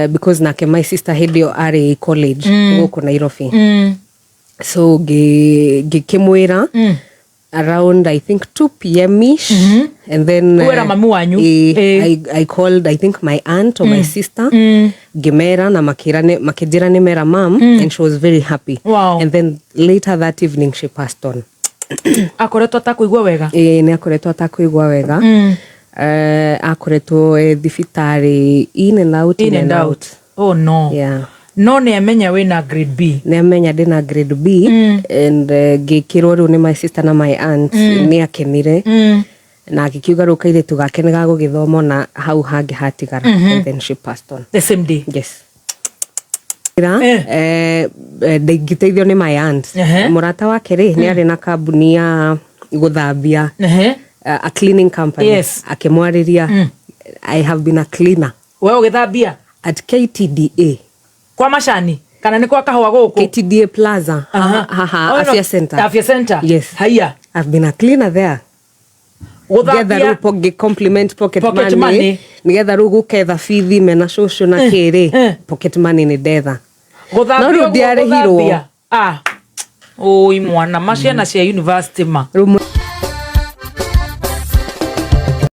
Because nake my sister hĩndĩ ĩyo arĩ college gũkũ Nairobi. So ngĩkĩmwĩra around, I think, 2 p.m. ish and then Kwĩra mami wanyu. I called, I think, my aunt or my sister, ngĩmera na makĩra makĩnjĩra nĩ mera mam, and she was very happy. And then later that evening she passed on. Akoretwo atakũigua wega? Ĩĩ, nĩ akoretwo atakũigua wega. Akoretwo thibitarĩ in and out, in and out. Oh no. Yeah. No nĩ amenya wĩna grade B? Nĩ amenya ndĩna grade B and ngĩkĩrwo rĩu nĩ my sister na my aunt, nĩ akenire na agĩkiuga rĩu kairĩtu gake nĩ gagũgĩthoma na hau hangĩ hatigara, and then she passed on. The same day? Yes. Ndingĩteithio nĩ my aunt. Mũrata wake rĩ, nĩ arĩ na kambuni ya gũthambia, a cleaning company. Akĩmwarĩria. I have been a cleaner. We ũgĩthambia? At KTDA. Kwa macani kana nĩ kwa kahũa gũkũ? KTDA Plaza haha. Oh, no. Afya Center. Afya Center. Yes. Haiya. I've been a cleaner there getha Gũthambia. rĩu compliment pocket Pocket money, money. Nĩgetha rĩu gũketha bithi mena cũcũ na kĩrĩ, pocket money nĩ ndetha. Gũthambia No rĩu ũguo. ndiarĩhirwo. Gũthambia. Ah. Ũi mwana, ma ciana cia university ma. Rĩu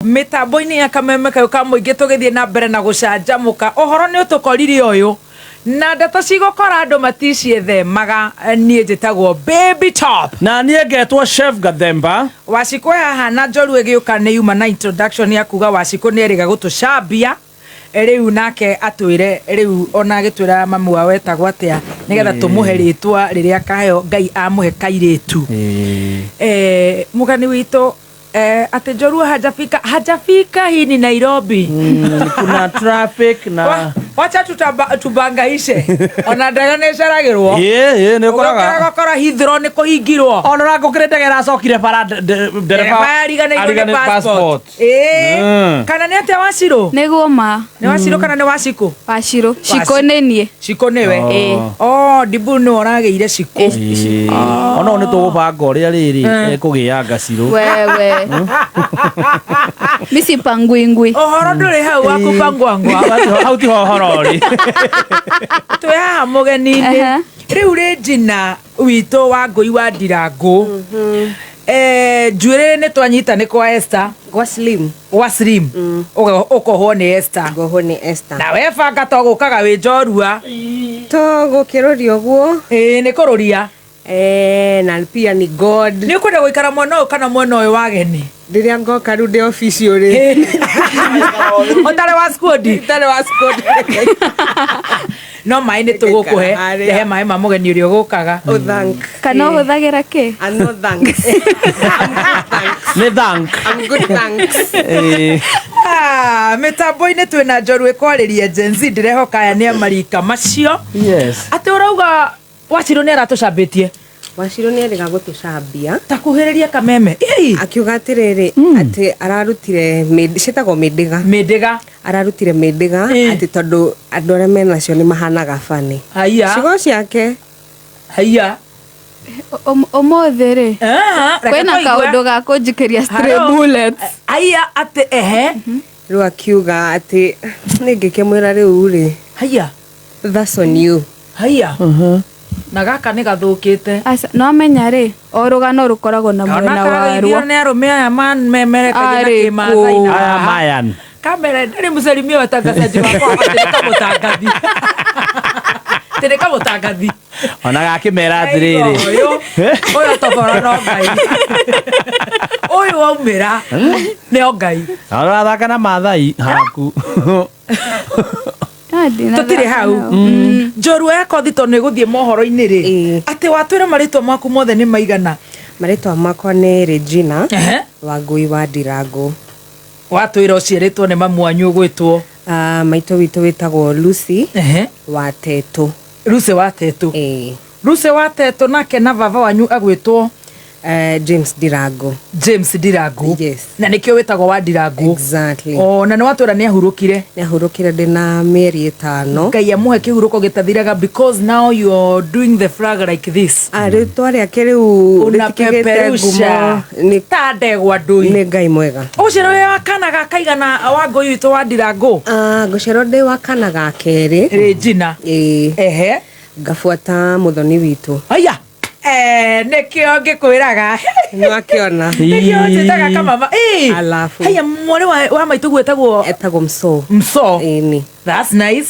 Mĩtambo-inĩ ya kameme kayũ ka mũingĩ, tũgĩthiĩ na mbere na gũcanjamũka. Ũhoro nĩ ũtũkorire ũyũ na ndeto cigũkora andũ maticiethemaga. Niĩ njĩtagwo Baby Top. Na niĩ ngetwo Chef Gathemba. Wacikũ haha na njoru ĩgĩũka nĩ yuma na introduction ya kuga Wacikũ nĩ erĩga gũtũcambia. Rĩu nake atwĩre rĩu ona agĩtwĩra mamu wao etagwo atĩa, nĩgetha tũmũhe rĩtwa rĩrĩa akaheo Ngai amũhe kairĩtu. Mũgani witũ, atĩ njorua hajafika, hajafika. Hii ni Nairobi. Kuna traffic na Wacha tubangaishe, ona ndege nĩ ĩceragĩrwo. Ĩ nĩ ũkoraga. Ũgakora Heathrow nĩ kũhingirwo. Ona ũrangũkĩrĩ ndege ĩracokire bara ndereba ariganĩirwo nĩ arigani- passport. Ĩĩ. Kana nĩ atĩa, Wacirũ? Nĩguo ma. Nĩ Wacirũ kana nĩ Wacikũ? Wacirũ. Cikũ nĩ niĩ. Cikũ nĩwe? Ĩĩ. Oh, Ndibu nĩwe ũragĩire Cikũ. Ĩĩ. Ona ũyũ nĩ tũgũbanga ũrĩa rĩrĩ ekũgĩa ngacirũ. Wewe, mi si pangwingwi. Ũhoro ndũrĩ hau wa kupangwangwa. Hau tiho ũhoro ũrĩ. Twĩ haha mũgeni-inĩ. Rĩu rĩ njina witũ wa ngũi wa Ndirangũ. Njuĩrĩ nĩ twanyita nĩ kwa Esther. Gwa Slim. Gwa Slim. Ũkohwo nĩ Esther. Ngohwo nĩ Esther. Na we banga to gũkaga wĩ njorua. To gũkĩrũria ũguo. Ĩĩ, nĩ kũrũria. Na pia ni God. Nĩ ũkwenda gũikara mwena ũyũ kana mwena ũyũ wa ageni? Rĩrĩa ngoka rĩu ndĩ official rĩ. Ũtarĩ wa squad. Itarĩ wa squad. No maĩ nĩ tũgũkũhe. Harĩa. Rehe maĩ ma mũgeni ũrĩa ũgũkaga. Oh, thank. Kana ũhũthagĩra kĩ? Ah, no thanks. I'm good, thanks. Nĩ thank. I'm good, thanks. Ĩĩ. Ah, mĩtambo-inĩ twĩna njoru ĩkwarĩria Gen Z. Ndĩrehoka aya nĩ amarika macio. Yes. Atĩ ũrauga Wacirũ nĩ aratũcambĩtie? Wacirũ nĩ erĩga gũtũcambia. Ta kuhĩrĩria kameme. Ĩĩ. Akiuga atĩrĩrĩ, atĩ ararutire ciĩtagwo mĩndĩga. Mĩndĩga. Ararutire mĩndĩga atĩ tondũ andũ arĩa menacio nĩ mahanaga bani. Haiya. Ciugo ciake. Haiya. Ũmũthĩ rĩ, Ah, reke kwĩna tũigue. kaũndũ ga kũnjikĩria stray Hello. bullets. Haiya, atĩ ehe. Rĩu akiuga atĩ nĩ ngĩkĩmwĩra rĩu rĩ, Haiya. that's on you. Haiya, na gaka nĩ gathũkĩte. Aca, no amenya rĩ, o rũgano rũkoragwo na Kana mwena karageithio warwo. nĩ arũme aya mamemerekagia na Arĩ kĩmathai kũ? na Aya haha. mayan. Kamera ndari mũcarimia watangazaji wakwa, atĩ nĩ kamũtangathi, atĩ nĩ kamũtangathi. Ona gakĩmera atĩrĩrĩ. Ũyũ ũyũ toboro no Ngai, ũyũ waumĩra nĩ o Ngai. Na ũrathaka na Mathai haku. Ah, ndinathaka Tũtirĩ hau. nao. Njorua ya kothi, tondũ nĩ gũthiĩ mohoro-inĩ rĩ, Ĩĩ. atĩ watwĩra marĩtwa maku mothe nĩ maigana? Marĩtwa makwa nĩ Regina Ehe. Wangui wa Ndirangu. Watwĩra ũciarĩtwo nĩ mamu wanyu ũgwĩtwo? Maitũ witũ wĩtagwo Lucy Ehe. wa Tetũ. Lucy wa Tetũ. Ĩĩ. Lucy wa Tetũ, nake na baba wanyu agwĩtwo? James Ndirango. James Ndirangu. Yes. Na nĩkĩo wĩtagwo wa Ndirangu. Exactly. O na nĩ watwĩra nĩ ahurũkire. Nĩ ahurũkire ndĩna mĩeri 5. Ngai amũhe kĩhurũko gĩtathiraga because now you're doing the flag like this. Ah, rĩtwa rĩake rĩu rĩtikĩgĩte Unapeperusha ngumo nĩ ta ndegwa ndui. nĩ Ngai mwega. Ũgũciarwo wĩ wa kana ga kaigana wa ngũi witũ wa Ndirangu? Ah, ngũciarwo ndĩ wa kana ga kerĩ. Regina. Ĩĩ. Ehe. Ngabuata mũthoni witũ. Aya. Eh, nĩkĩo ngĩkwĩraga. Nĩwakĩona. Nĩkĩo njĩtaga kamama. Ĩĩ. Alafu. Haya mwarĩ wa maitũguo etagwo Etagwo Mso. Mso. Ĩni. That's nice.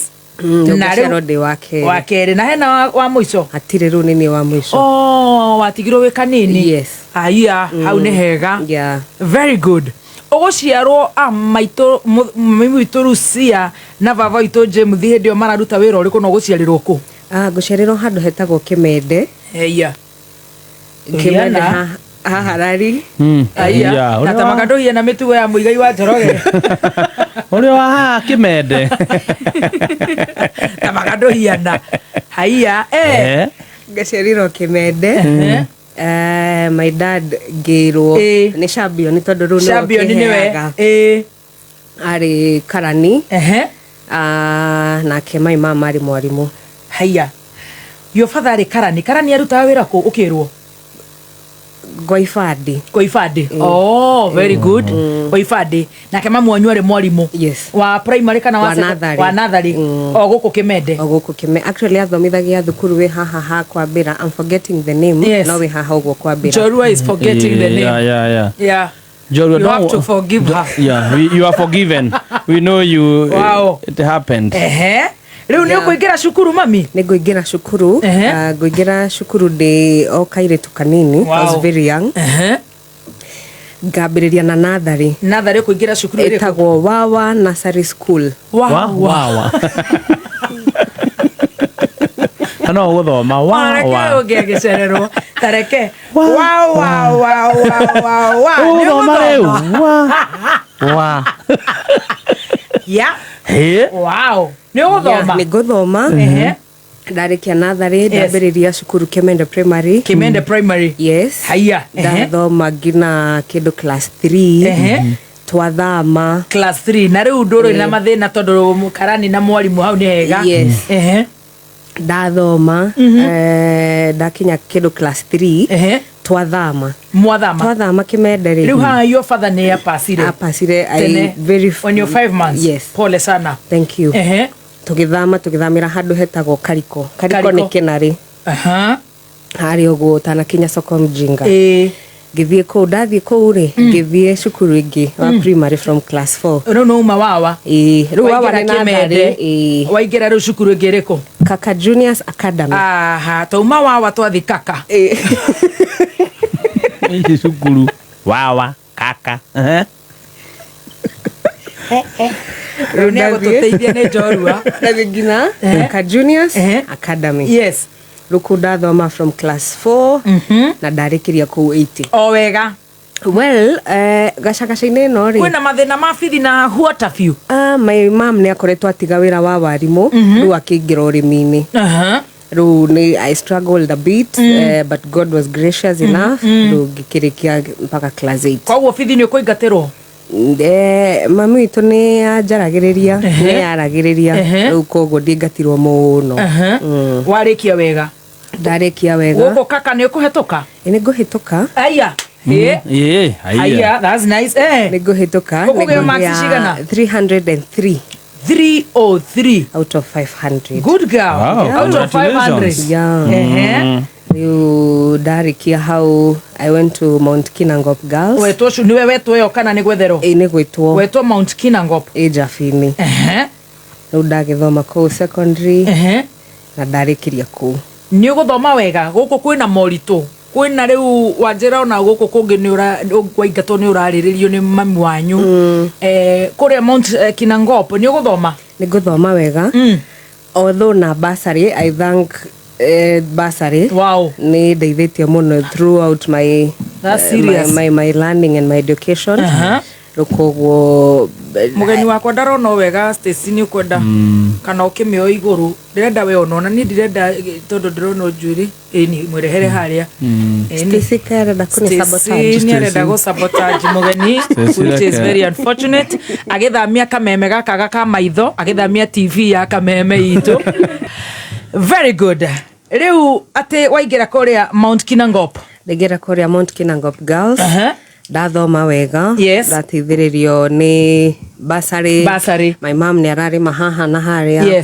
Na rĩu ndĩ wa kerĩ. Wa kerĩ na hena wa mũico. Hatirĩ rĩu nĩ niĩ wa mũico. Oh, watigirwo wĩ kanini. Yes. Aya, hau nĩ hega. Yeah. Very good. Ũgũciarwo a maitũ mami witũ Lucia na baba witũ James hĩndĩ ĩyo mararuta wĩra ũrĩkũ na ũgũciarĩrwo kũ? Ah, ngũciarĩrwo handũ hetagwo Kĩmende. Eya. Kĩmende haharari. Aya. Na tamaka ndũhie na mĩtugo ya Mũigai wa Njoroge. Ũrĩa wa haha Kĩmende. Tamaka ndũhiana. Haiya. Eh. Ngaciarĩrwo Kĩmende. My dad ngĩrwo nĩ champion tondũ rĩu nĩwe Champion nĩwe. ũkĩheaga. Ĩĩ. Arĩ karani. Ehe. Nake my mama arĩ mwarimũ. Haiya. Your father arĩ karani. Karani arutaga wĩra kũ ũkĩrwo? Gwa ibandi. Kwa ibandi. Oh, very good. Kwa ibandi. Nake mamu wanyu arĩ mwarimũ. Yes. Wa primary kana wa natharĩ. Wa natharĩ. O gũkũ Kĩmende. O gũkũ Kĩmende. Actually athomithagia thukuru wĩ haha ha Kwambĩra. I'm forgetting the name. Yes. No wĩ haha ũguo Kwambĩra. Njorua is forgetting the name. Yeah. Yeah. Njorua, You have to forgive her. Yeah, you are forgiven. We know you. Wow. It happened. Ehe. Rĩu nĩ ũkũingĩra cukuru mami? Nĩ ngũingĩra cukuru. Ngũingĩra cukuru ndĩ o kairĩtu kanini. I was very young. Ngambĩrĩria na natharĩ. Natharĩ ũkũingĩra cukuru ĩrĩkũ? Ĩtagwo Wawa Nursery School. Wawa. Na no ũgũthoma Wawa. Reke ũngĩ agĩcererwo. Ta reke. Wa wa wa wa wa wa. Ũgũthoma rĩu. Wa. Wa. Yeah. Hĩ. Wow. Nĩ ũgũthoma? Nĩ ngũthoma. Ndarĩkia natharĩ ndambĩrĩria cukuru Kĩmende Primary. Kĩmende Primary. Yes. Haiya. Ndathoma nginya kĩndũ class 3. Twathama. Class 3 na rĩu ndũrĩ na mathĩna tondũ karani na mwarimũ hau nĩ hega. Yes. Ndathoma ndakinya kĩndũ class 3. Twathama. Mwathama. Twathama Kĩmende rĩ. Rĩu haha your father nĩ apacire. Apacire I very when you're 5 months. Yes. Pole sana. Thank you. Tũgĩthama tũgĩthamĩra handũ hetagwo Kariko. Kariko nĩ Kĩnarĩ. Harĩa ũguo ũtanakinya soko mjinga. Ngĩthiĩ kũu, ndathiĩ kũu rĩ, ngĩthiĩ cukuru ĩngĩ wa primary from class 4. Rĩu nĩ uma Wawa. Ĩĩ, rĩu Wawa nĩ natharĩ. Waingĩra rĩu cukuru ĩngĩ ĩrĩkũ? Kaka Juniors Academy. Aha, twauma Wawa twathiĩ Kaka. Ici cukuru Wawa Kaka. Rĩu nĩ agũtũteithia nĩ njorua. Ndathiĩ nginya Kaka Juniors Academy. Yes. Rĩu kũu ndathoma from class 4 na ndarĩkĩria kũu 80. O wega. Well, gacagaca-inĩ ĩno rĩ. Kwĩna mathĩna ma bithi na what have you? My mom nĩ akoretwo atiga wĩra wa warimũ, rĩu akĩingĩra ũrĩmi-inĩ. Rĩu nĩ I struggled a bit, but God was gracious enough, rĩu ngĩkĩrĩkia mpaka class 8. Koguo bithi nĩ ũkũingatĩrwo? Mami witũ nĩ anjaragĩrĩria, nĩ yaragĩrĩria, rĩu koguo ndingatirwo mũno. Warĩkia wega? Ndarĩkia wega. Gũkũ Kaka nĩ ũkũhetũka? Nĩ ngũhĩtũka. Aya. Aya, that's nice. Nĩ ngũhĩtũka. Ũkũgĩa marks cigana? 303. 303 out of 500. Good girl. Wow, out of 500. Yeah. Rĩu ndarĩkia hau I went to Mount Kinangop Girls. Wetwo nĩwe wetwo ĩyo kana nĩ gwetherwo? Ĩĩ nĩ gwĩtwo. Wetwo Mount Kinangop. Ĩ Jabini. Rĩu ndagĩthoma kũu secondary. Na ndarĩkĩria kũu. Nĩ ũgũthoma wega gũkũ kwĩna moritũ. Kwĩna rĩu wanjĩra ona gũkũ kũngĩ nĩ waingatwo nĩ ũrarĩrĩrio nĩ mami wanyu. Kũrĩa Mount Kinangop nĩ ũgũthoma? Nĩ ngũthoma wega. Although na bursary, I thank bursary. Wow. Nĩ ndeithĩtie mũno throughout my That's serious. my learning and my education. Rĩu koguo Mũgeni wakwa ndarona o wega. Stacy, nĩ ũkwenda kana ũkĩmĩoe igũrũ? Ndĩrenda we ona niĩ ndirenda, tondũ ndĩrona njuĩrĩ ĩni mwĩrehere harĩa. Ĩni. Stacy karenda kũni Stacy sabotage. nĩ arenda gũ sabotage mũgeni, Stacy which is reke. very unfortunate. Agĩthamia kameme gaka ka maitho, agĩthamia TV ya kameme itũ. Very good. Rĩu atĩ waingĩra kũrĩa Mount Kinangop? Ndaingĩra kũrĩa Mount Kinangop Girls. Ndathoma wega. Ndateithĩrĩrio nĩ bursary. Bursary. My mom nĩ ararĩma haha na harĩa.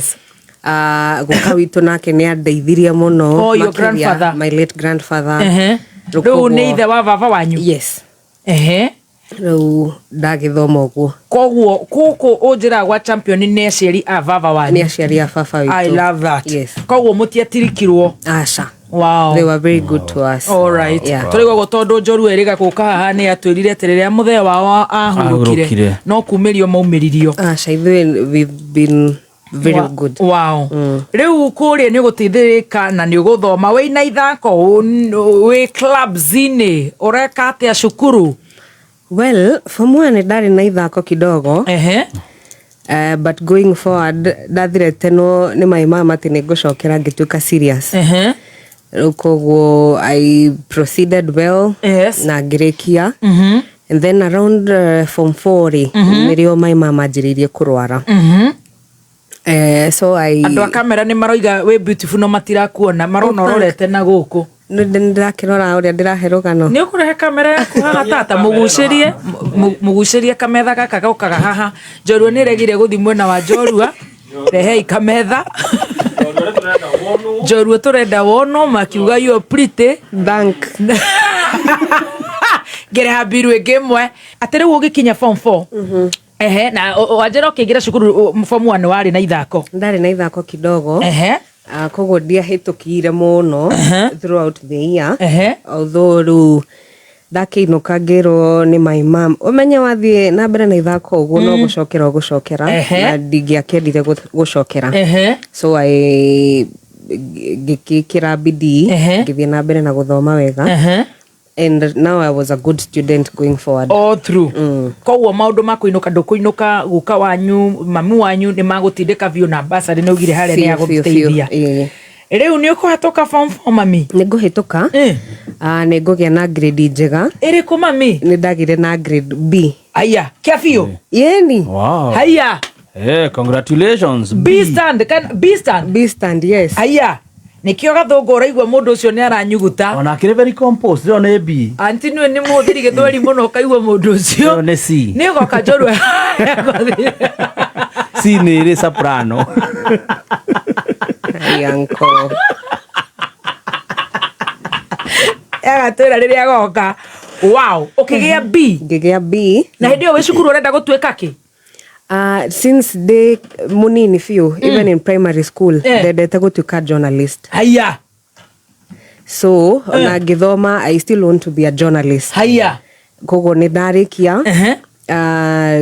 Guka witũ nake nĩ andeithirie mũno. Oh, your makĩria grandfather. My late grandfather. Rĩu Rĩu koguo- nĩ ithe wa baba wanyu? Yes. Rĩu ndagĩthoma ũguo. Koguo kũkũ ũnjĩraga gwa champion nĩ aciari a baba Nĩ wanyu? aciari a baba witũ. I love that. Yes. Koguo mũtiatirikirwo? Aca. Wow. They were very good to us. All right. Yeah. Tũrĩ gũgũ tondũ Njoru ĩrĩga gũka haha nĩ atwĩrire atĩ rĩrĩa mũthee wao ahurũkire Ahurũkire. no kumĩrio maumĩririo. Aca, ithuĩ we've been very good. Wow. Rĩu kũrĩa nĩ ũgũteithĩrĩka na nĩ ũgũthoma, wĩna ithako, wĩ clubs-inĩ, ũreka atĩa cukuru? Well, form one ndarĩ na ithako kidogo. But going forward ndathire tenwo nĩ my mama atĩ nĩ ngũcokera, ngĩtuĩka serious. Rĩu koguo I proceeded well na ngĩrĩkia. And then around form 4 rĩ, nĩrĩo my mama anjĩrĩirie kũrwara. So I Andũ a kamera nĩ maroiga wĩ beautiful no matirakuona, marona ũrorete na gũkũ. Nĩ ndĩrakĩrora ũrĩa ndĩrahe rũgano. Nĩ ũkũrehe kamera yaku haha tata, mũgucĩrie, mũgucĩrie kametha gaka gokaga haha. Njorua nĩ regire gũthiĩ mwena wa njorua. Rehei kametha. Njorua, tũrenda wonwo makiuga you are pretty. Thank. Ngĩreha mbiru ĩngĩ ĩmwe atĩ rĩu ũgĩkinya form 4, ehe, na wanjĩra ũkĩingĩra cukuru form 1 warĩ na ithako? Ndarĩ na ithako kidogo. Koguo ndiahĩtũkire mũno throughout the year. Although rĩu ndakĩinũka ngĩrwo nĩ my mom, ũmenye wathiĩ na mbere na ithako ũguo no gũcokera ũgũcokera. Na ndingĩakĩendire gũcokera. So I ngĩkĩra bidii, ngĩthiĩ na mbere na gũthoma wega. And now I was a good student going forward. All through. Koguo maũndũ ma kũinũka, ndũkũinũka, guka wanyu, mami wanyu nĩ magũtindĩka biũ, na basarĩ nĩ augire harĩa nĩ Biũ, biũ, biũ. agũteithia. Ĩĩ. Rĩu nĩ ũkũhetũka form 4, mami? Nĩ ngũhĩtũka. Nĩ ngũgĩa na grade njega. Ĩrĩkũ, mami? Nĩ ndagire na grade B. Aya, kĩa biũ? Yeni. Wow. Haya. Hey, congratulations. B stand, kan B stand? B stand, yes. Aya, nĩkĩo gathũngũ ũraigua mũndũ ũcio nĩ aranyuguta. Ona akĩrĩ very composed. Ĩyo nĩ B. Anti nĩwe nĩ mũhũthĩri gĩthweri mũno, ũkaigua mũndũ ũcio Ĩyo nĩ C. Nĩ ũgoka njorua. C nĩ ĩrĩ soprano. Ai, uncle. Agatwĩra rĩrĩa agoka. Wow, ũkĩgĩa B? Ngĩgĩa B. Na hĩndĩ ĩyo wĩ cukuru ũrenda gũtuĩka kĩ? Since day munini biũ, even in primary school, ndendete gũtuĩka journalist. Haya. So ona ngĩthoma I still want to be a journalist. Haya. Koguo nĩ ndarĩkia,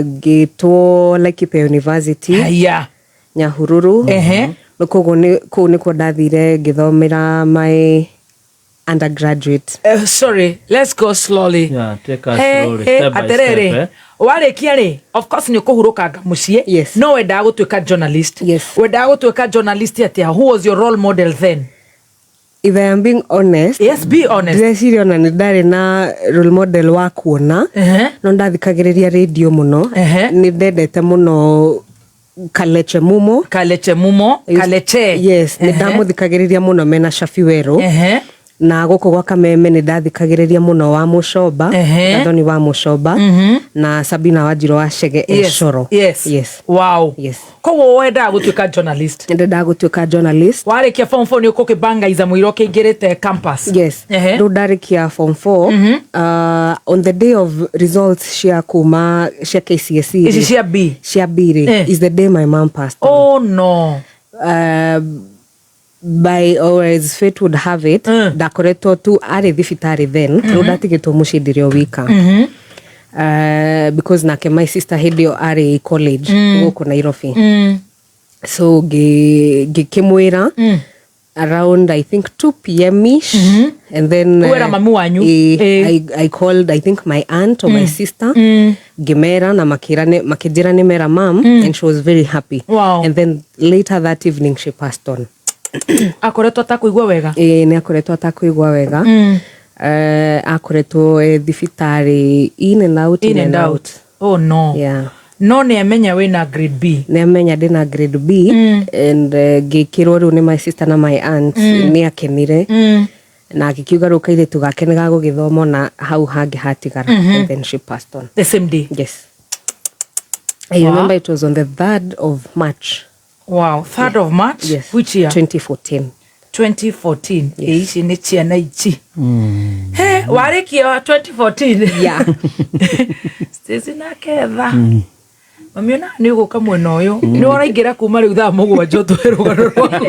ngĩtwo Laikipia University, Haya. Nyahururu. Koguo kũu nĩkuo ndathire ngĩthomera my undergraduate. Sorry, let's go slowly. Yeah, take us Hey, slowly, hey, step by atĩrĩrĩ, step, eh? Warĩkia rĩ, of course nĩ ũkũhurũkanga mũciĩ. Yes. No wendaga gũtuĩka journalist? Yes. Wendaga gũtuĩka journalist atĩa? Who was your role model then? If I am being honest, Yes, be honest. Ndĩreciria ona nĩ ndarĩ na role model wa kuona, no ndathikagĩrĩria radio mũno. Nĩ ndendete mũno Kaleche Mumo. Kaleche Mumo. Kaleche. Yes, nĩ ndamũthikagĩrĩria mũno mena Shafi Werũ. Na gũkũ gwa Kameme nĩ ndathikagĩrĩria mũno wa Mũcomba, Gathoni wa Mũcomba, na Sabina Wanjirũ wa Chege Ecoro. Yes. Wow. Yes. Koguo wendaga gũtuĩka journalist? Ndendaga gũtuĩka journalist. Warĩkia form 4 nĩ ũkũkĩbangaiza mũira ũkĩingĩrĩte campus? Yes. Rĩu ndarĩkia form 4, on the day of results cia kuma cia KCSE Ici rĩ, cia B? Cia B rĩ, is the day my mom passed on. Oh no. By or as fate would have it, ndakoretwo tu arĩ thibitarĩ then. Rĩu ndatigĩtwo mũciĩ ndĩrĩ o wika, because nake my sister hĩndĩ ĩyo arĩ college gũkũ Nairobi. So ngĩkĩmwĩra. Around, I think, 2 p.m. ish, and then Wera mami wanyu. I called, I think, my aunt or my sister, ngĩmera na makĩnjĩra nĩ mera mam, and she was very happy. And then later that evening she passed on. Akoretwo atakũigua wega? Ĩĩ, nĩ akoretwo atakũigua wega. Akoretwo thibitarĩ in and out, In and out. Oh no. Yeah. No nĩ amenya wĩna grade B? Nĩ amenya ndĩna grade B, and ngĩkĩrwo rĩu nĩ my sister na my aunt, nĩ akenire na agĩkiuga rĩu kairĩtu gake nĩ gagũgĩthoma na hau hangĩ hatigara, and then she passed on. The same day? Yes, I remember it was on the 3rd of March. Wow, 3rd of March. Yes. Which year? 2014. 2014. Ĩ, ici nĩ ciana ici. He warĩkia 2014? Yeah. Stacy na ketha mami ona nĩ ũgũka mwena ũyũ, nĩ ũraingĩra kuma rĩu thaa 7 ũtũhe rũgano rwaku.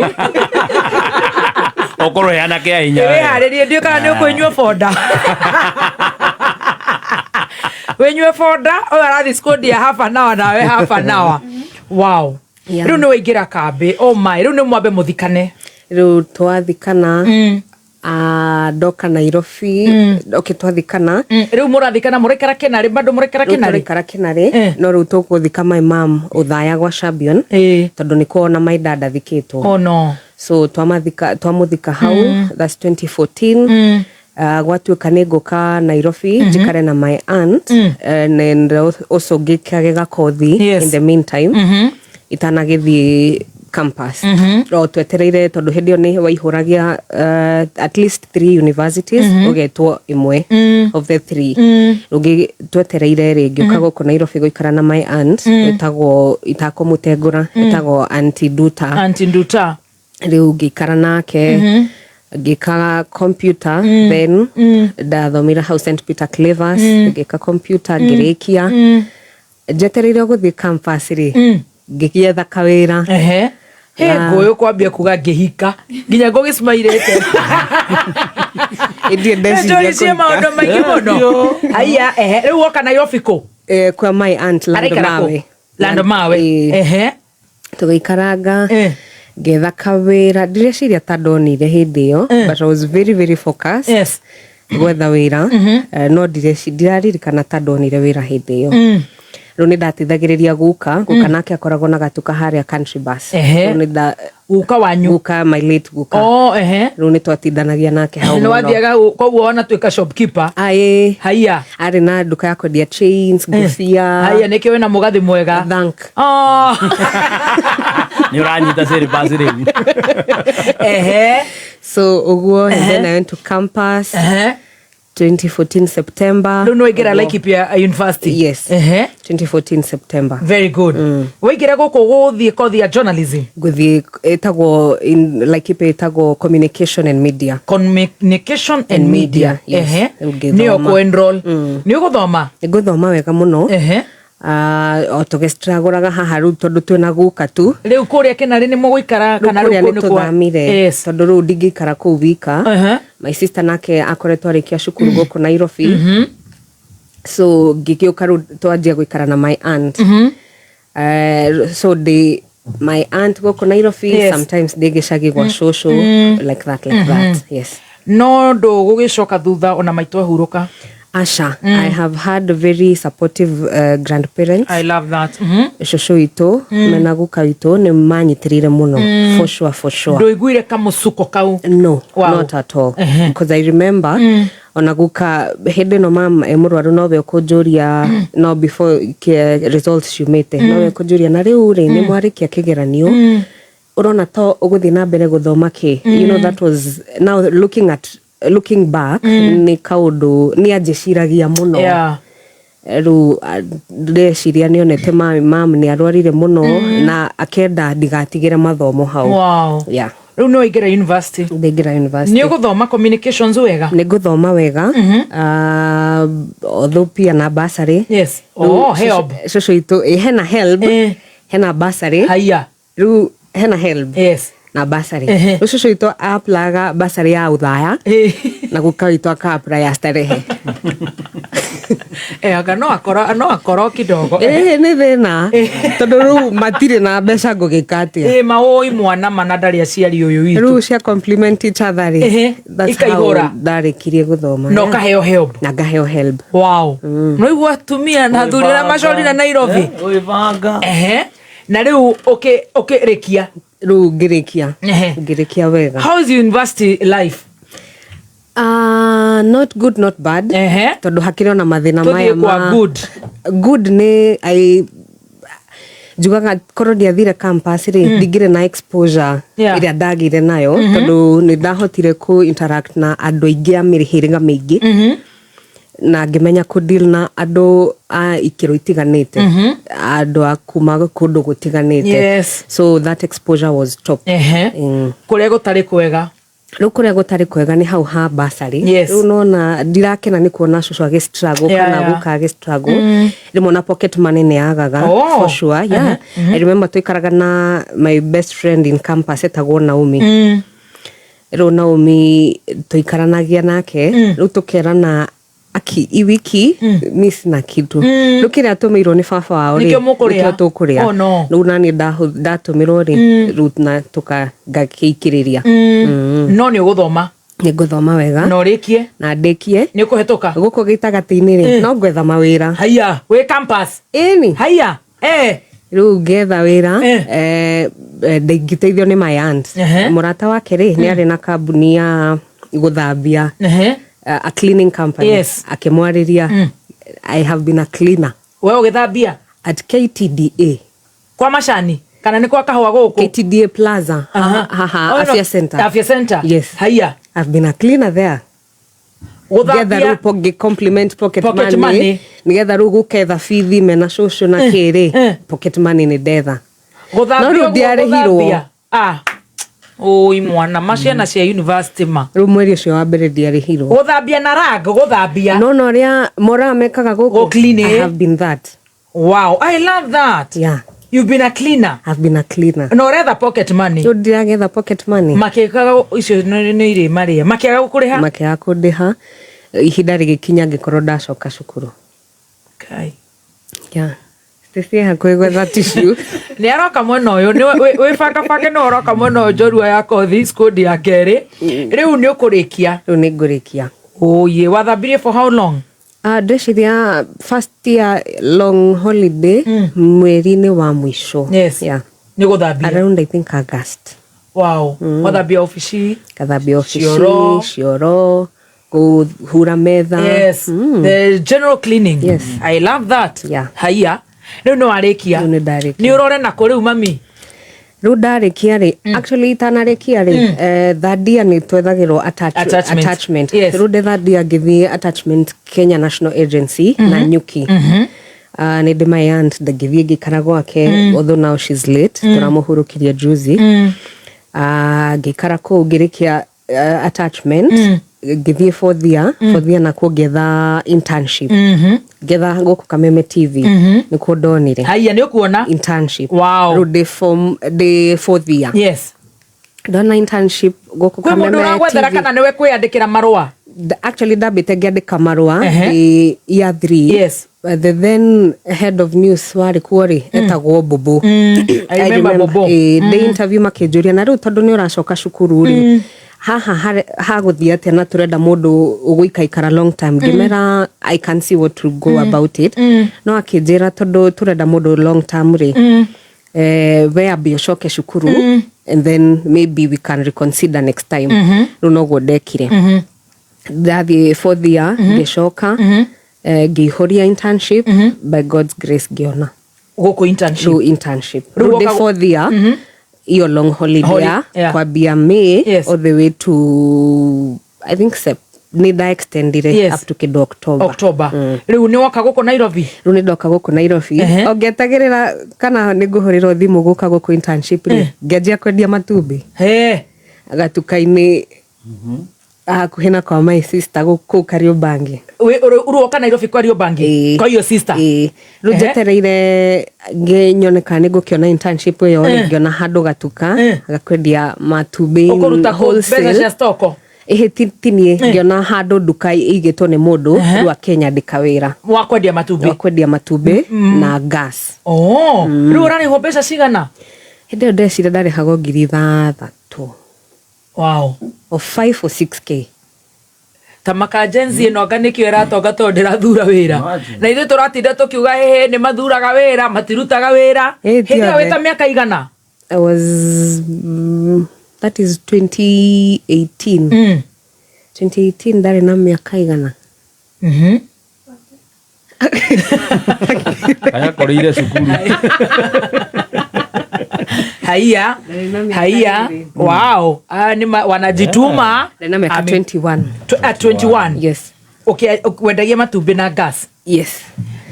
Okorwo heana kĩa hinya. Wĩharĩrie, ndiũ kana nĩ ũkũnyua boda, wĩnyue boda. Ũyũ arathiĩ squad ya half an hour, nawe half an hour. Wow. Rĩu nĩ waingĩra kambĩ. Oh my, rĩu nĩ mwambe mũthikane. Rĩu twathikana, ndoka Nairobi. Okay, twathikana. Rĩu mũrathikana mũraikara kĩnarĩ bado? Mũraikara Rĩu kĩnarĩ? tũraikara Kĩnarĩ. No rĩu tũgũthika my mom Ũthaya gwa Champion, tondũ nĩkuo ona my dad athikĩtwo. Oh no. So twamathika, twamuthika hau, that's 2014. Gwatuĩka nĩ ngũka Nairobi njikare na my aunt, and also ngĩkage gakothi in the meantime itanagĩthiĩ campus, o twetereire, tondũ hĩndĩ ĩyo nĩ waihũragia at least three universities, ũgetwo ĩmwe of the three. Rũngĩ twetereire rĩ, ngĩũka gũkũ Nairobi gũikara na my aunt ĩtagwo, itakũmũtengũra, ĩtagwo Auntie Duta. Auntie Nduta. Rĩu ngĩikara nake, ngĩka computer, then ndathomire hau St Peter Clavers, ngĩka computer, ngĩrĩkia. Njetereire gũthiĩ campus rĩ, ngĩgĩetha kawĩra. Ehe. He ngũyũ kwambia kuga ngĩhika nginya ngũgĩcimairĩte. Ĩndĩ ndeciria Njũri ciĩ kũhika. maũndũ maingĩ mũno. Aya, ehe, rĩu woka Nairobi kũ? Kwa my aunt Lando. Araikara kũ? Mawe. Lando Mawe. Tũgĩikaranga, ngĩetha kawĩra. Ndireciria ta ndonire hĩndĩ ĩyo, but I was very very focused gwetha wĩra. No ndiraririkana ta ndonire wĩra hĩndĩ ĩyo. Rĩu nĩ ndateithagĩrĩria guka. Guka nake akoragwo na gatuka harĩa Country Bus. Rĩu nĩ Guka wanyu? Guka, my late guka. Oh, ehe. Rĩu nĩ twatindanagia nake hau Nĩ mũno. wathiaga koguo ona tuĩka shopkeeper? Aĩ. Haiya. Arĩ na nduka ya kwendia chains, ngũbia. Haiya, nĩkĩo wĩna mũgathĩ mwega. Thank Oh. Nĩ ũranyita syllabus rĩu. So ũguo, and then I went to campus 2014 September. Rĩu nĩ waingĩra Laikipia University? Yes. 2014 September. Very good. Waingĩra gũkũ gũthiĩ kothi ya journalism? Ngũthiĩ ĩtagwo in Laikipia ĩtagwo communication and media. Communication and And media. media, yes. Rĩu ngĩthoma. Nĩyo kũ-enroll nĩ ũgũthoma? Ngũthoma wega mũno. O tũgĩstragũraga haha rĩu, tondũ twĩna guka tu. Rĩu kũrĩa kĩnarĩ nĩ mũgũikara Rĩu kana rĩu kũrĩa kũu nĩ nĩ kwa tũthamire, tondũ rĩu ndingĩikara kũu wika. My sister nake akoretwo arĩkia cukuru gũkũ Nairobi, so ngĩgĩũka rĩu twanjia gũikara na my aunt. So ndĩ my aunt gũkũ Nairobi, sometimes ndĩ gĩcagi gwa cũcũ, like that, like that, yes. No ndũgũgĩcoka thutha ona maitũ ahurũka? Asha, I have had very supportive grandparents. I love that. Cũcũ witũ mena guka witũ nĩ manyitĩrĩire mũno, for sure, for sure. Ndũiguire kamũcuko kau? No, not at all, because I remember ona guka hĩndĩ ĩno mam e mũrwaru, nowe ũkũnjũria, no before results ciumĩte, nowe ũkũnjũria, na rĩu rĩ, nĩ mwarĩkia kĩgeranio, ũrona to ũgũthiĩ na mbere gũthoma kĩ? You know, that was, now looking back, nĩ kaũndũ nĩ anjĩciragia mũno. Rĩu ndĩreciria nĩonete mam nĩ arwarire mũno na akenda ndigatigĩre mathomo hau. Yeah. Rĩu nĩ waingĩra university? Ndaingĩra university. Nĩ ũgũthoma communications wega? Nĩ ngũthoma wega. Although pia na bursary. Oh, help. Cũcũ itũ, hena help. Hena bursary. Haiya. Rĩu hena help na bursary. Rĩu cũcũ itũ aplaga bursary ya Ũthaya na guka witũ aka apply ya Starehe. Eh, anga no akoro no akoro kidogo. Ĩĩ nĩ thĩna tondũ rĩu matirĩ na mbeca ngũgĩka atĩa. Ĩ maũi mwana mana ndarĩ aciari ũyũ witũ. Rĩu cia compliment each other rĩ, Ehe, that's how ikaihũra. ndarĩkirie gũthoma. Na ũkaheo help. Na ngaheo help. Wow. No igua atumia na athuri arĩa macorire Nairobi. Gwĩbanga. Ehe. Na rĩu ũkĩrĩkia. Rĩu ngĩrĩkia. Ehe. Ngĩrĩkia wega. How is university life? Not good, not bad. Ehe. Tondũ hakĩrĩ ona mathĩna Tũthiĩ maya kwa ma good. Good nĩ I njugaga korwo ndiathire campus rĩ, ndingĩrĩ na exposure ĩrĩa ndagĩire nayo, tondũ nĩ ndahotire kũ interact na andũ aingĩ a mĩhĩrĩga mĩingĩ, na ngĩmenya kũ deal na andũ a ikĩro itiganĩte, andũ a kuma kũndũ gũtiganĩte. So that exposure was top. Ehe. Kũrĩa gũtarĩ kwega. Rĩu kũrĩa gũtarĩ kwega nĩ hau ha basarĩ. Rĩu nona ndirakena nĩ kuona cũcũ agĩ struggle kana guka agĩ struggle rĩmwe, na pocket money nĩ yagaga. For sure, yeah. I remember tũikaraga na my best friend in campus etagwo Naomi. Rĩu Naomi tũikaranagia nake, rĩu tũkerana aki i wiki mi sina kitu, rĩu kĩrĩa atũmĩirwo nĩ baba wao rĩ, Nĩkĩo mũkũrĩa? nĩkĩo tũkũrĩa. Oh, no. Rĩu naniĩ ndatũmĩrwo rĩ, rĩu na tũkangakĩikĩrĩria. No nĩ ũgũthoma. Nĩ ngũthoma wega. Na ũrĩkie. Na ndĩkie. Nĩ ũkũhetũka. Gũkũ gĩtagatĩ-inĩ rĩ, no ngwetha mawĩra. Haiya, wĩ campus. Ĩni. Haiya. Eh. Rĩu ngetha wĩra. Ndingĩteithio nĩ my aunt. Mũrata wake rĩ, nĩ arĩ na kambuni ya gũthambia, a cleaning company. Akĩmwarĩria, I have been a cleaner We ũgĩthambia at KTDA. Kwa macani kana nĩ kwa kahũa gũkũ? KTDA Plaza haha haha. Oh, no. Afya Center. Afya Center. Yes. Haiya. I've been a cleaner there. Ngetha Gũthambia. rĩu compliment pocket Pocket money, money. nĩgetha rĩu gũketha bithi mena cũcũ na kĩrĩ, pocket money nĩ ndetha. Gũthambia No rĩu ũguo ndiarĩhirwo. gũthambia. Ah. Ũi mwana ma ciana cia university ma. Rĩu mweri ũcio wa mbere ndiarĩhirwo. Gũthambia na rag gũthambia. No na ũrĩa moraga mekaga gũkũ. Gũ clean, I eh? have been that. Wow, I love that. Yeah. You've been a cleaner. I've been a cleaner. Na ũretha pocket money. Rĩu ndiragetha pocket money. Makĩkaga icio nĩ irĩ marĩa. Makĩaga gũkũrĩha. Makĩaga kũndĩha, ihinda rĩgĩkinya ngĩkorwo ndacoka cukuru. Kai. Yeah. Stacy hakuhĩ gwetha tissue. Nä aroka mwena å yå wä bangabange nä ũroka mwena å yå njorua ya kothi skudi ya kerä rä u nä å kå rä kia. Rĩu nĩ ngũrĩkia. Åye, wathambirie for how long? Ndĩreciria first year long holiday, mweri-inĩ wa mũico. Yeah. Nä gå thambia. Around, I think, August. Wow, wathambia obici. Ngathambia obici. Cioro. Cioro, kũhura metha. Yes, the general cleaning. Yes. I love that. Haiya, rä u nä warä kia. Rĩu nĩ ndarĩkia. Nä å rore nako rä u mami. Rĩu ndarĩkia rĩ, actually itanarĩkia rĩ, third year nĩ twethagĩrwo Attachment. attachment. Rĩu ndĩ third year ngĩthiĩ attachment Kenya National Agency na Nyuki. Nĩ ndĩ my aunt, ngĩthiĩ ngĩikara gwake, although now she's late, tũramũhurũkirie juzi. Ngĩikara kũu ngĩrĩkia attachment, ngĩthiĩ fourth year. Fourth year nakuo ngĩetha internship, ngĩetha gũkũ Kameme TV, nĩkuo ndonire Haiya, nä å kuona. internship. Wow. Rĩu ndĩ form ndĩ fourth year ndona internship gũkũ Kwä må ndå Kameme ũragwethera TV. kana nä we kwä andä kä ra marũa? Actually ndambĩte ngĩandĩka marũa. Ehe. Ndĩ year three. The then head of news warĩ kuo rĩ, etagwo Bobo. I remember Bobo. Ndĩ interview makĩnjũria, na rĩu tondũ nĩ ũracoka cukuru rĩ, haha hagũthiĩ atĩa, na tũrenda mũndũ ũgũikaikara long time. Ngĩmera I can see what to go about it, no akĩnjĩra tondũ tũrenda mũndũ long term rĩ, we ambe ũcoke cukuru and then maybe we can reconsider next time. Rĩu noguo ndekire, ndathiĩ fourth year, ngĩcoka, ngĩihũria internship, by God's grace ngĩona. Gå kå internship. Rĩu internship Rĩu rĩu ndĩ fourth year, iyo long holiday ya kwambia May all the way to, I think, Sep, nĩ nda extendire up to kĩndũ October. October. Rä u nä woka gå kå Nairobi. Rĩu nĩ ndoka gũkũ Nairobi. Ehe. O ngĩetagĩrĩra kana nĩ ngũhũrĩrwo thimũ gũka gũkũ internship rĩ, ngĩanjia kwendia matumbĩ He. gatuka-inĩ hakuhĩ na kwa my sister kũu Kariobangi. Uroka Nairobi kwa Riũbangi? Ĩĩ. Kwa your sister? Ĩĩ. Rĩu Ehe. njetereire ngĩnyone kana nĩ ngũkĩona internship ĩyo rĩ, ngĩona handũ gatuka gakwendia matumbĩ Ũkũruta kũ mbeca wholesale. cia stoko? Ĩhĩ, ti niĩ ngĩona handũ nduka ĩigĩtwo nĩ mũndũ rĩu akĩnyandĩka wĩra Wa kwendia matumbĩ? Wa kwendia matumbĩ na gas. Oh, rĩu ũrarĩhwo mbeca cigana? Hĩndĩ ĩyo ndeciria ndarĩhagwo 6,000. Wow. O 5 or 6K. Ta maka Gen Z ĩno anga nĩkĩo ĩratonga tondũ ndĩrathura wĩra. Imagine. Na ithuĩ tũratinda tũkiuga hĩhĩ nĩ mathuraga wĩra, matirutaga wĩra. Ĩ, ti Hĩndĩ ĩyo othe. wĩ ta mĩaka igana? I was that is 2018. 2018 ndarĩ na mĩaka igana? Ayakoreire cukuru. Haiya. Ndarĩ na mĩaka Haiya. ĩrĩ. Wow. Ah, nĩ wanajituma. Ndarĩ na mĩaka 21. At 21? Yes. Wendagia matumbĩ na gas? Yes.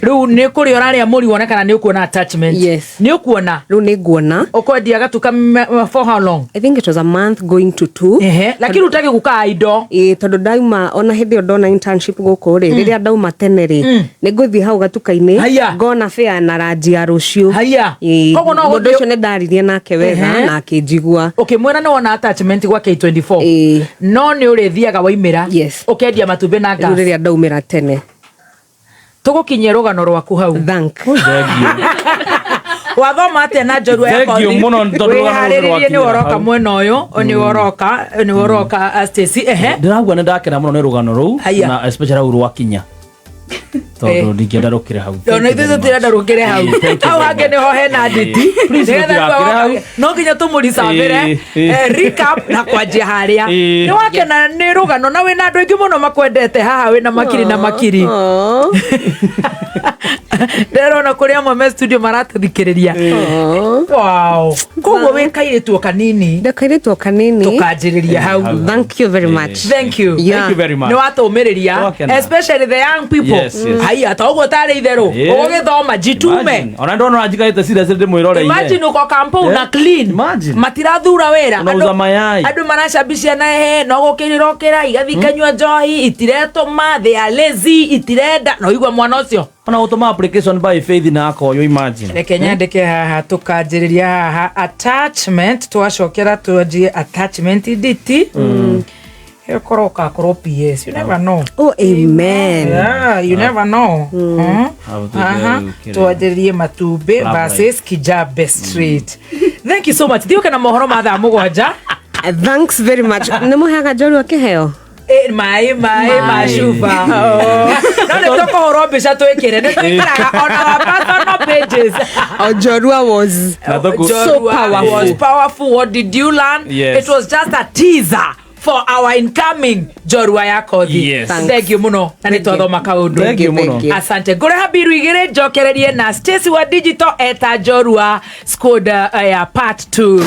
Rĩu nĩ kũrĩa ũrarĩa mũri wone kana nĩ ũkuona attachment? Yes. Nĩ ũkuona? Rĩu nĩ nguona. Ũkwendia gatuka for how long? I think it was a month going to two. Ehe, lakini ũtage gũkaa indo. Ĩĩ, tondũ ndauma ona hĩndĩ ĩyo ndona internship gũkũ rĩ, rĩrĩa ndauma tene rĩ, nĩ ngũthiĩ hau gatuka-inĩ Haiya. ngona fare na ranji ya rũciũ. Haiya. Ĩĩ, Koguo no mũndũ gũthiĩ- ũcio nĩ ndaririe nake wega Ehe. na akĩnjigua. Ũkĩmwĩra nĩ wona attachment gwa K24? Ĩĩ. No nĩ ũrĩthiaga waimĩra? Yes. Ũkendia matumbĩ na Rĩu gas? rĩrĩa ndaumĩra tene. Tũgũkinyia rũgano rwaku hau. Thank. Thengiũ. Wathoma atĩa na njorua ya Thank you kothi? mũno nĩ tondũ rũgano rũrũ Wĩharĩrĩrie nĩ rwakinyĩra woroka hau. mwena ũyũ, nĩ woroka, nĩ woroka, Stacy, ehe. Ndĩragua nĩ ndakena mũno nĩ rũgano rũu Haiya. na especially hau rwakinya, tondũ ndingĩenda rũkĩre hau. Ona ithuĩ tũtirenda rũkĩre hau. Thank you Hau very hangĩ much. nĩho hena nditi. Please, Nĩgetha rũtigakĩre hau. no nginya tũmũricabĩre. Recap na kwanjia harĩa. Nĩ wakena nĩ rũgano na wĩna andũ aingĩ mũno makwendete haha, wĩna makiri na makiri. Aw. Ndĩrona kũrĩ amwe me studio maratũthikĩrĩria. Wow, koguo wĩ kairĩtu o kanini? Ndakairĩtu o kanini. Tũkanjĩrĩria hau. Thank you very much. Thank you. Yeah. Thank you very much. Nĩ watũmĩrĩria, Twakena. especially the young people. Yes. Haiya, ta ũguo tarĩ itherũ ũgũgĩthoma jitume. Imagine. Ona ndona ũranjikarĩte serious ndĩmwĩroreire. Imagine uko kampo una clean. Imagine. Matirathura wĩra. Unauza mayai. Andũ maracambia na he no gũkĩrĩra ũkĩra igathiĩ ikanyua njohi, itiretũma, they are lazy, itirenda no igua mwana ũcio. Ona gũtũma application by faith na akoywo, imagine. Reke nyandĩke haha, tũkanjĩrĩria haha attachment, twacokera twanjie attachment nditi ĩkorwo ũgakorwo PS, you never know. Oh, amen. Yeah, you never know. Hau tũthie Aha, rĩu kĩrĩa. twanjĩrĩrie matumbĩ Love. versus Kijabe Street. Thank you so much. Thiũke na mohoro ma thaa 7. Thanks very much. Nĩ mũheaga njorua kĩheo? Maĩ maĩ ma cuba. No nĩ tũkũhũrwo mbica twĩkĩre, nĩ twĩkĩraga on our personal pages. O njorua was Na so Jorua powerful. was powerful. What did you learn? Yes. It was just a teaser for our incoming Jorua ya kothi. Yes. Thanks. Thank you muno na nĩ twathoma kaũndũ. Thank you mũno. Thank you. Asante. Ngũreha mbiru igĩrĩ njokererie na Stacy wa digital eta Jorua squad ya part 2.